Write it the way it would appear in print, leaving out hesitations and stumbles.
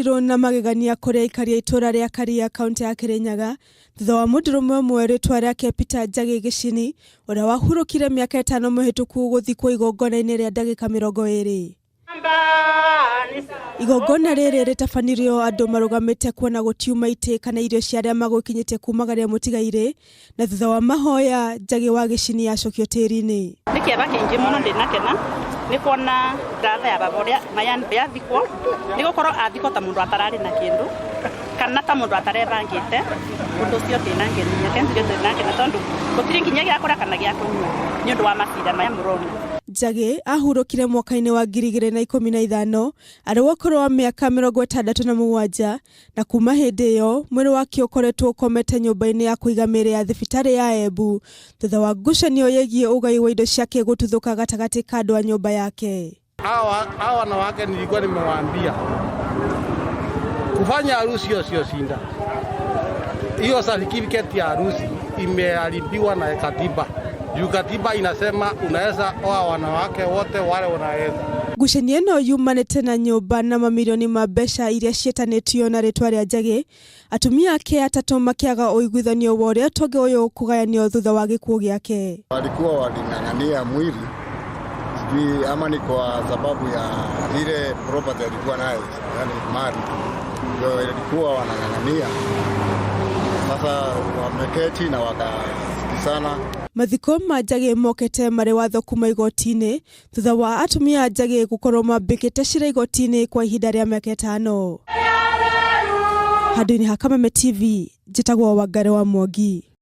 Mũrirũ na magegania kũrĩ aikari a itũra rĩa Karia kaunti ya Kirinyaga thutha wa mũndũrũme ũmwe rĩtwa rĩake Peter Njagi Gĩcini ũrĩa wahurũkire mĩaka 5 mĩhĩtũku gũthikwo igongona-inĩ rĩa ndagĩka 20. Igongona rĩrĩ rĩtabanirio andũ marũgamĩte kuona gũtiuma itĩ kana irio cia arĩa magũkinyĩte kumagaria mũtigairĩ na thutha wa mahoya Njagi wa Gĩcini acokio tĩri-inĩ. Nĩ kĩeva kĩingĩ mũno ndĩnakena nĩ kuona ndatha ya baba ũrĩa yathikwo nĩ gũkorwo athikwo ta mũndũ atararĩ na kĩndũ kana ta mũndũ atarebangĩte ũndũ ũcio ndĩnangenia kenjuge ndĩnakena tondũ gũtirĩ nginya gĩa kũrĩa kana gĩa kũnyua nĩ ũndũ wa macira maya mũrona. Njagi ahurũkire mwaka-inĩ wa 2015 arĩ wa ũkũrũ wa mĩaka 67 na kuma hĩndĩ ĩyo mwĩrĩ wake ũkoretwo ũkomete nyũmba-inĩ ya kũiga mĩĩrĩ ya thibitarĩ ya Embu thutha wa ngucanio ĩgiĩ ũgai wa indo ciake gũtuthũka gatagatĩ ka andũ a nyũmba yake. Hawa wanawake nilikuwa nimewaambia kufanya harusi hiyo sio shinda. Hiyo certificate ya harusi imeharibiwa na katiba. Juu katiba inasema unaweza oa wanawake wote wale unaweza. Ngucanio ĩno yumanĩte na nyũmba na mamirioni ma mbeca iria ciĩtanĩtio na rĩtwa rĩa Njagi, atumia ake atatũ makĩaga ũiguithanio wa ũrĩa ũtonga ũyũ ũkũgayanio thutha wa gĩkuũ gĩake. Walikuwa waling'ang'ania mwili, sijui ama ni kwa sababu ya ile property alikuwa nayo, yani mali ndio ilikuwa wanang'ang'ania. Sasa wameketi na wakasikizana. Mathiko ma Njagi mokete marĩ watho kuma igoti-inĩ thutha wa atumia a Njagi gũkorwo mambĩkĩte cira igoti-inĩ kwa ihinda rĩa mĩaka 5. Handũ-inĩ ha Kameme TV, njĩtagwo Wangari wa Mwangi.